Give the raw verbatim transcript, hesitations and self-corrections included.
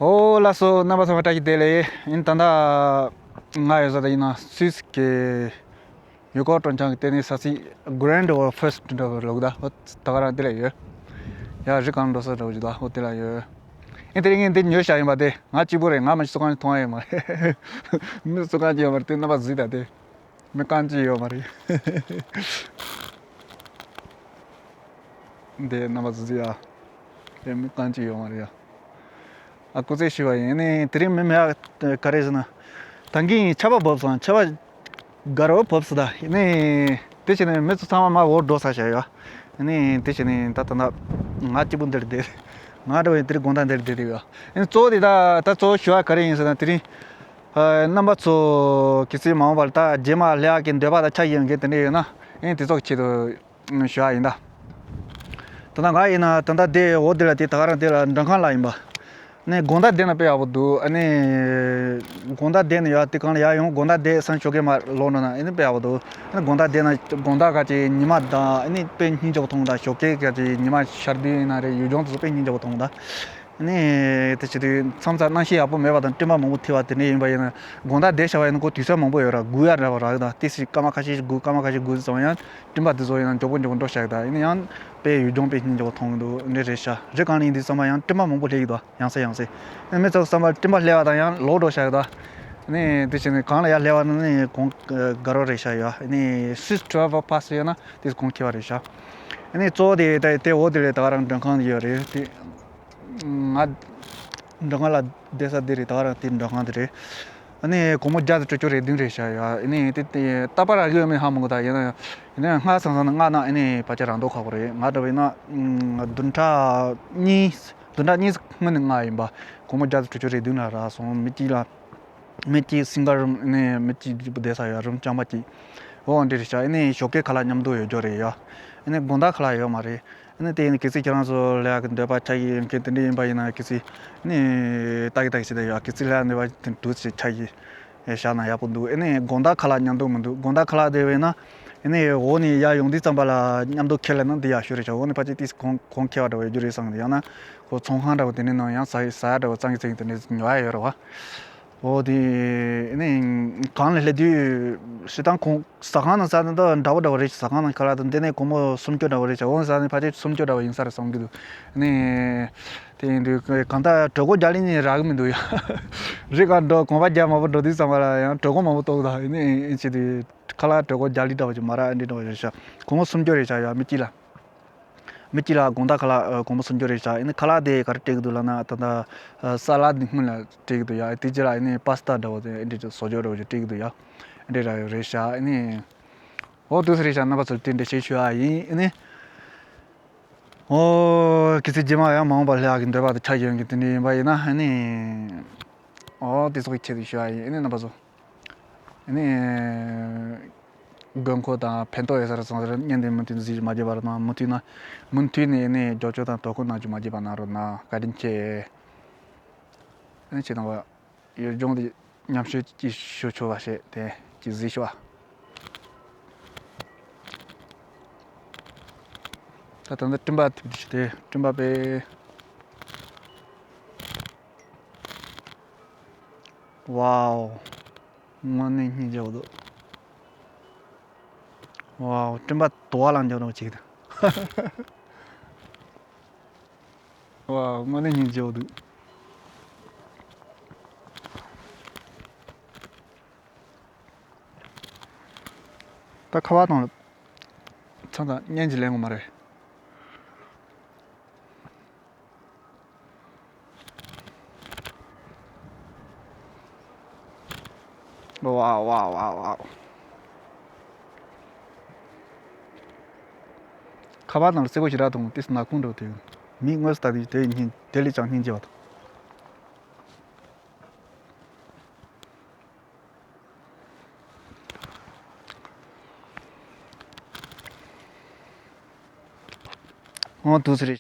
ཨོ་ལགས་སོ། རྣམ་པ་ཚང་མ་བཀྲ་ཤིས་བདེ་ལེགས། ཨིན་ད་ལྟ་ང་ཡོད་ས་ད་ཡིན་ན་སུད་སི་གི་ཡུལ་སྐོར་སྤྲོ་འཆམ་གྱི་ལྟེ་གནས་ས་ཚིགས་Grand Waterfalls འདྲ་བོ་ལོག་ད་ཨོ་ད་ག་རང་དེ་ལ་ཡོད། ཡ་རི་གང་འགྲོ་ས་འདྲ་བོ་ཅིག་ད་ཨོ་དེ་ལ་ཡོད། ཨིན་དེ་རིང་ངས་འདི་ཉོས་བཞག་ཡིན་པ་དེ་ང་གཅིག་པོ་རེད། ང་མ་གཏོགས་སུ་གང་མཐོང་ཡ་ཡོད་མ་རེད། མི་སུ་གང་གཅིག་ཡོད་མ་རེད། དེ་རྣམ་པ་གཟིགས་ད་དེ། མི་རྐང་གཅིག་ཡོད་མ་རེད། འདི་རྣམ་པ་ཚོ་གཟིགས་ཨ། དེ་མི་རྐང་གཅིག་ཡོད་མ་རེད་ཡ། ཨ་སྐུ་རྩེད་ཞུ་བ་ཡིན། ནི་དེ་རིང་མི་མེད་ཨ། ག་རེ་ཟེར་ན། ད་གིན་ཆར་པ་བབས་སོང་། ཆར་པ་དགའ་རོགས་བབས་སོང་ད། ནི་དེ་བྱས་ནས་མི་ཚོ་ཚང་མ་མར་འོག་འགྲོ་ཚར་བཞག་ཡ། ནི་དེ་བྱས་ནས་ད་ད་ད་ང་གཅིག་པུ་འདིར་བསྡད། ང་འདྲ་བ་ཡིན་དེ་རིང་དགོང་དག་འདིར་བསྡད་དེ་ཡ། ནི་གཙོ་བོ་དེ་ད་ད་གཙོ་བོ་ཞུ་བ་ག་རེ་ཡིན་ཟེར་ན་དེ་རིང་། རྣམ་པ་ཚོ་གི་ཚེ་མང་བར་ད་རྗེས་མ་ལྷ་ཡག་གི་འདོད་པ་དང་ཆ་ཡོད་མཁན་དེ་འདྲ་ཡོད་ན་ཨེ་དེ་ཚོ་གི་ཆེད་དུ་ཞུ་ཡ་ཡིན་ད། ད་ལྟ་ང་ཡིན་ན་ད་ལྟ་དེ་འོ་དེ་ལ་དེ་ད་ག་རང་དེ་ལ་མགྲོན་ཁང་ལ་ཡིན་པ། ནས་དགོང་དག་བསྡད་ན་དཔེ་ཡག་པོ་འདུག་ཨ་ནི་དགོང་དག་བསྡད་ན་ཡ་དེ་གང་ལ་ཡ་ཡོང་། དགོང་དག་བསྡད་སང་ཞོགས་ཀས་མར་ལོག་འགྲོ་ན་ཨ་ནི་དཔེ་ཡག་པོ་འདུག་ཨ་ནི་དགོང་དག་བསྡད་ན་དགོང་དག་ག་ཅིག་ཉི་མ་དང་ཨ་ནི་དཔེ་སྙིང་རྗེ་པོ་མཐོང་ད། ཞོགས་ཀས་ག་ཅིག་ཉི་མ་ཤར་དུས་ཡིན་ན་རེད། ཡུལ་ལྗོངས་དེ་ཚོ་དཔེ་སྙིང་རྗེ་པོ་མཐོང་ད། ནི་དེ་བྱེད་དུས་མཚམས་མཚམས་གནམ་གཤིས་ཡག་པོ་མེད་པ་དང་སྤྲིན་པ་མང་པོ་ཐིགས་པ་དེ་འདྲ་ཡིན་པ་ཡིན་ན་དགོང་དག་བསྡད་བཞག་པ་ཡིན་ན་ཁོ་དུས་ཚོད་མང་པོ་ཡོད་ར། སྒུག་ཡ་འདྲ་བ་རག་གི་ད། ཏི་སི་སྐར་མ་ཁ་ཤས་ཤིག་སྒུག་སྐར་མ་ཁ་ཤས་སྒུག་ཙམ་ཡང་སྤྲིན་པ་དེ་ཚོ་ཡང་མགྱོགས་པོ་མགྱོགས་པོ་འགྲོ་བཞག་གི་ད། ཡིན་ན་ཡང་དཔེ་ཡུལ་ལྗོངས་དཔེ་སྙིང་རྗེ་པོ་མཐོང་གི་འདུག་འདི་རེད་ཤག་རི་སྒང་ལ་ཡིན་དུས་ཙམ་པ་ཡང་སྤྲིན་པ་མང་པོ་སླེབས་ཀྱི་འདུག་ཡང་སེ་ཡང་སེ། ཨ་མི་ཚོ་བསམ་པ་སྤྲིན་པ་སླེབས་པ་དང་ཡང་ལོག་འགྲོ་བཞག་གི་ད། ནི་དེ་བྱས་ནས་གང་ལ་ཡར་སླེབས་པ་ནི་གོང་དགའ་རོགས་རེད་ཤག་ཡ། ནི་Swiss travel pass ཡོད་ན་དེ་གོང་ཁེ་བ་རེད་ཤག་ནི་གཙོ་བོ་དེ་དེ་དེ་འོ་དེ་རེད། ད་ག་རང་མགྲོན་ཁང་ཡོད་རེད་དེ། ང་མགྲོན་ཁང་ལ་བསྡད་ས་འདི་རེད། ད་ག་རང་དེ་མགྲོན་ཁང་དེ་རེད། ཨ་ནི་སྒོར་མོ་བརྒྱ་དང་དྲུག་ཅུ་རེ་བདུན་རེད་ཤག་ཡ། ཨ་ནི་དེ་དེ་རྟག་པར་རག་གི་ཡོད་མེད་ཧ་མ་གོ་ད། ཡིན་ན་ཡང་སྔ་སང་སང་ན་མངགས་ན་ཨ་ནི་ཕལ་ཆེར་རག་མདོག་ཁ་པོ་རེད། ང་འདྲ་བ་ཡིན་ན་བདུན་ཕྲག་གཉིས་བདུན་ཕྲག་གཉིས་སྔོན་ནས་མངགས་ཡིན་པ། སྒོར་མོ་བརྒྱ་དང་དྲུག་ཅུ་རེ་བདུན་ལ་རག་སོང་མི་གཅིག་ལ། མི་གཅིག་སིང་གལ་རུམ་ནས་མི་གཅིག་བསྡད་ས་ཡོད། རུམ་རྐྱང་པ་གཅིག་འོ་འདྲ་རེད་ཤག་ཨ་ནི་ཞོགས་ཀས་ཁ་ལག་མཉམ་དུ་ཡོད་རྒྱུ་རེད་ཡ། ཨ་ནི་དགོང་དག་ཁ་ལག་ཡོད་མ་རེད། ཨ་ནི་དེ་ཡིན་གལ་སྲིད་ཁྱེད་རང་ཚོ་ལས་ཀྱི་འདོད་པ་ཆགས་ཀྱི་ཡོད་མཁན་དེ་འདྲ་ཡིན་པ་ཡིན་ན་གལ་སྲིད་ཨ་ནི་ལྟ་གི་ལྟ་གི་བྱེད་དེ་ཡོད། གལ་སྲིད་ལས་འདོད་པ་དེ་འདུག་ཅེས་ཆགས་ཀྱི་བཞག་ན་ཡག་པོ་འདུག་ཨ་ནི་དགོང་དག་ཁ་ལག་མཉམ་དུ་མི་འདུག་དགོང་དག་ཁ་ལག་དེ་བས་ན་ཨ་ནི་འོག་ནས་ཡར་ཡོང་དུས་ཙམ་པ་ལ་མཉམ་དུ་ཁྱེར་ལ་ན་འདི་ཡག་ཤོས་རེད་ཤག་འོག་ནས་ཕལ་ཆེར་ཏིས་གོང་གོང་ཁེ་བ་འདྲ་བོ་ཡོད་རྒྱུ་རེད་བསམ་གི་འདུག་ཡང་ན་ཁོ་ཚོང་ཁང་འདྲ་བོ་དེ་འདྲའི་ནང་ཡང་ཟ་ཡི་ཟ་ཡ་འདྲ་བོ་གཙང་གི་གཙང་གི་དེ་འདྲའི་ཉོ་ཡ་ཡོད་རེད་བ། འོ་དེ་ནི་གང་ལ་སླེབས་དུས་སྤྱིར་བཏང་ཁོང་ཟ་ཁང་ནང་ཟ་ནི་ད་འདྲ་བོ་འདྲ་བོ་རེད། ཟ་ཁང་ནང་ཁ་ལག་དང་འདི་ནས་སྒོར་མོ་སུམ་ཅུ་འདྲ་བོ་རེད་ཤག་འོ་ཟ་ནི་ཕལ་ཆེར་སུམ་ཅུ་འདྲ་བོ་ཡིན་ས་རེད་བསམ་གྱི་འདུག་ནི་དེ་ཡིན་དུས་གང་ལྟར་གྲོད་ཁོག་རྒྱག་ལེ་ནི་རག་གི་མི་འདུག་ཡ། རི་ག་འགྲོ་གོམ་པ་རྒྱག་མང་པོ་འགྲོ་དུས་ཙམ་པ་ལ་ཡང་གྲོད་ཁོག་མང་པོ་ལྟོགས་ད། ཡིན་ནི་ཨེ་ཆེ་དུས་ཁ་ལག་གྲོད་ཁོག་རྒྱག་ལེ་འདྲ་བོ་ཅིག་མ་རག་ཨེ་འདྲ་འདྲ་བོ་རེད་ཤག་སྒོར་མོ་སུམ་ཅུ་རེད་ཤག་ཡ། མི་གཅིག་ལ། མི་གཅིག་ལ་དགོང་དག་ཁ་ལག་ཨ་སྒོར་མོ་སུམ་ཅུ་རེད་ཤག་ཨ་ནི་ཁ་ལག་དེ་ག་རེ་སྤྲད་ཀྱི་འདུག་ལབ་ན་ད་ལྟ་ཨ་ས་ལད་དེ་སྔོན་ལ་སྤྲད་ཀྱི་འདུག་ཡ། དེ་རྗེས་ལ་ཨ་ནི་པ་སི་ཏ་འདྲ་བོ་དེ་ཨ་འདྲ་བཟོ་བཅོས་འདྲ་བོ་ཅིག་སྤྲད་ཀྱི་འདུག་ཡ། ཨ་འདྲ་ར་ཡོད་རེད་ཤག་ཨ་ནི་འོ་དུས་སུ་རེད་ཤག་རྣམ་པ་ཚོར་དེ་འདྲ་ཞིག་ཞུ་ཡ་ཡིན། ཨ་ནི་འོ་གི་ཚེ་རྗེས་མ་ཡང་མ་འོངས་པར་ལྷ་ཡག་གི་འདོད་པ་དང་ཆ་ཡོད་མཁན་དེ་འདྲ་ཡིན་པ་ཡིན་ན་ཨ་ནི་འོ་དེ་ཚོ་གི་ཆེད་དུ་ཞུ་ཡ་ཡིན། ཨ་ནི་རྣམ་པ་ཚོ། ཨ་ནི། དགོས་མཁོ་དང་ཕན་ཐོགས་ཡོད་ས་རེད་བསམ་ས་རེད། བརྙན་དེ་མུ་མཐུད་གཟིགས་མ་བརྗེད་པ་རེད་གནང་། མུ་མཐུད་ན། མུ་མཐུད་ནས་ཨ་ནི་རྒྱབ་སྐྱོར་དང་དོ་ཁུར་གནང་རྒྱུ་མ་བརྗེད་པ་གནང་རོགས་གནང་། བཀའ་དྲིན་ཆེ། ཨ་ནི་ཁྱེད་དང་བ། ཡུལ་ལྗོངས་དེ་མཉམ་ཞུགས་ཀྱིས་ཞུ་ཆོག་པ་བྱས་ཏེ་ཀྱིས་གཟིགས་ཤོག་ཨ། ད་ད་ནི་སྤྲིན་པ་ཐིབས་ཏེ་ཞུ་སྟེ་སྤྲིན་པ་དཔེ། ཝའོ། དངོས་གནས་སྙིང་རྗེ་པོ་འདུག་ཝའོ། སྤྲིན་པ་དུ་བ་ལ་འཇོག་རོགས་བྱེད་ཀྱི་འདུག་ཝའོ། དངོས་གནས་སྙིང་རྗེ་པོ་འདུག་ད་ཁ་པར་དང་ཚང་དང་བརྙན་གྱི་ལེན་དགོས་མ་རེད། ཝའོ་ཝའོ་ཝའོ་ཝའོ། ཁ་པར་ནང་ལ་སེར་པོ་ཞེ་དྲག་མཐོང་། ཏིས་ནག་ཁུང་འགྲོ་དེ། མིག་དངོས་སུ་ལྟ་དུས་དེ་སྙིང་དེ་ལས་ཀྱང་སྙིང་རྗེ་བ་དང་། འོ་དུས་ཚོད་རེད།